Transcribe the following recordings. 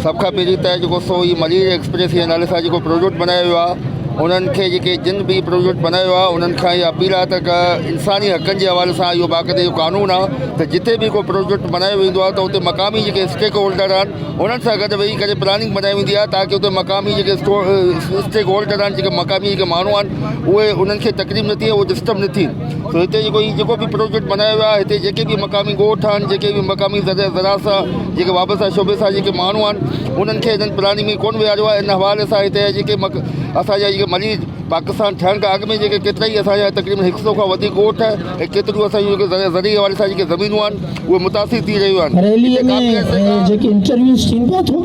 سڀ کان پهرين ته جيڪو سو هي ملير ايڪسپريس جي نالي سان جيڪو پروجيڪٽ بنايو ويو آهي انهن کي جيڪي جن به پروجيڪٽ بنايو آهي انهن کان اها اپيل آهي ته انساني حقن جي حوالي سان اهو باقاعده اهو قانون آهي ته جتي به ڪو پروجيڪٽ بنايو ويندو آهي ته اتي مقامي جيڪي اسٽيڪ هولڊر آهن انهن سان گڏ ويهي ڪري پلاننگ بنائي ويندي آهي تاڪه اتي مقامي جيڪي اسٽيڪ هولڊر آهن جيڪي مقامي جيڪي ماڻهو آهن اهي انهن کي تڪليف نه ٿئي اهي ڊسٽرب نه ٿين سو هتي جيڪو هي جيڪو به پروجيڪٽ بنايو ويو آهي هتي جيڪي به مقامي ڳوٺ آهن جيڪي به مقامي زراعت سان جيڪي وابسته شعبي سان جيڪي ماڻهو آهن انهن کي هنن پلاننگ ۾ ڪونه ويهاريو آهي ان حوالي سان هتي جا جيڪي اسان جا جيڪي مريض پاڪستان ٺهڻ کان اڳ ۾ جيڪي ڪيترا ئي اسان جا تقريبن هڪ سو کان وڌيڪ ڳوٺ ۽ ڪيتريون اسان جون جيڪي زرعي حوالي سان جيڪي زمينون آهن اهي متاثر ٿي رهيون آهن ريلي ۾ جيڪي انٽرويوز ٿين پيا ٿو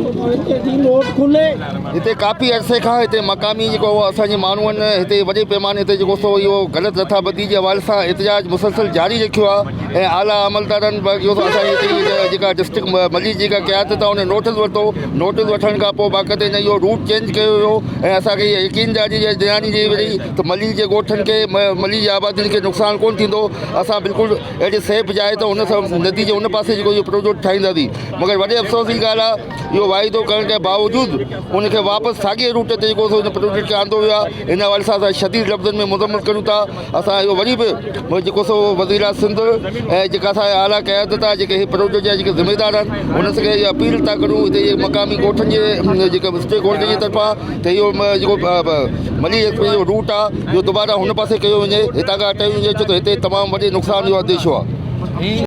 هتي ڪافي عرصي کان هتي مقامي جيڪو اسان جي ماڻهن هتي وڏي پيماني تي جيڪو سو اهو غلط رٿابندي جي حوالي سان احتجاج مسلسل جاري رکيو آهي ۽ اعليٰ عملدارن اسان جي هتي جيڪا ڊسٽرڪٽ ملير جي جيڪا قيادت آهي ان نوٽس ورتو نوٽس وٺڻ کان پوء باقاعدي هن اهو روٽ چينج ڪيو ويو ۽ اسان کي يقين ڏياري جي وئي ته ملير جي ڳوٺن کي ملير جي آبادين کي نقصان ڪونه ٿيندو اسان بلڪل اهڙي سيف جاء تي ان ندي جي ان پاسي جيڪو اهو پروجيڪٽ ٺاهينداسين مگر وڏي افسوس جي ڳالهه آهي اهو واعدو ڪرڻ جي باوجود ان کي واپس ساڳئي روٽ تي جيڪو سو ان پروجيڪٽ کي آندو ويو آهي ان حوالي سان اسان شديد لفظن ۾ مذمت ڪريون ٿا اسان اهو وري به جيڪو سو وزير اعليٰ سنڌ ۽ جيڪا اسان جي اعليٰ قيادت آهي جيڪي هي پروجيڪٽ جا جيڪي ذميدار آهن انهن کي اها اپيل ٿا ڪريون هتي جي مقامي ڳوٺن جي جيڪي اسٽيڪ هولڊر جي طرفان ته اهو جيڪو ملير ايڪسپريس جو روٽ آهي اهو دوباره هن پاسي ڪيو وڃي هتان کان هٽايو وڃي ڇو ته هتي تمام وڏي نقصان جو انديشو آهي.